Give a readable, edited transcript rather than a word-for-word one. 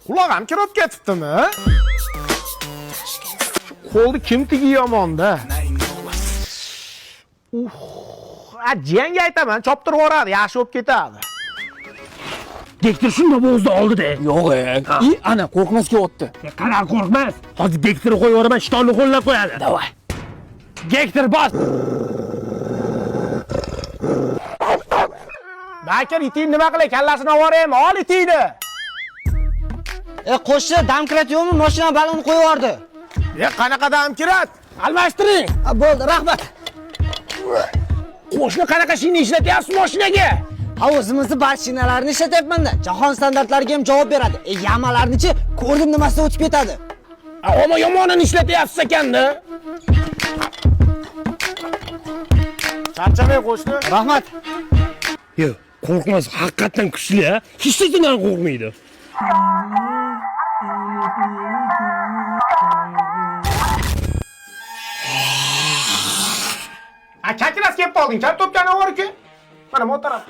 Quloq ham kirib ketibdimi? Shu qo'lni kim tigi yomonda? A jiyanga aytaman, choptirib yuboradi, yaxshi bo'lib ketadi. Gektor shunda bo'g'izda oldi-da. Yo'q e. I ana qo'rqmas kelyapti. Qara qo'rqmas. Hozir Gektorni qo'yib yuboraman, shtonni qo'llab qo'yadi. Davay. Gektor bos. Bakir, iting nima qilay, kallasini oboraymi? Ol itingni. E qo'shni damkrat yo'qmi? Mashina balonni qo'yib yubordi. E, qanaqa damkirat? Almashtiring. A, bo'ldi, rahmat. Qo'shni qanaqa shina ishlatyapsiz mashinaga? Ha, o'zimizni bar shinalarni ishlatyapman-da. Jahon standartlariga ham javob beradi. E, yamalarni-chi, ko'rdim nimasidan o'tib ketadi. Ammo yomonini ishlatyapsiz ekanda. Charchamang qo'shni. Rahmat. Yo'q, qo'rqmas, haqiqatan kuchli, ha? Hech narsadan qo'rqmaydi. A, kakras kelib qolding, kartopkani ovor-ku. Mana bu taraf.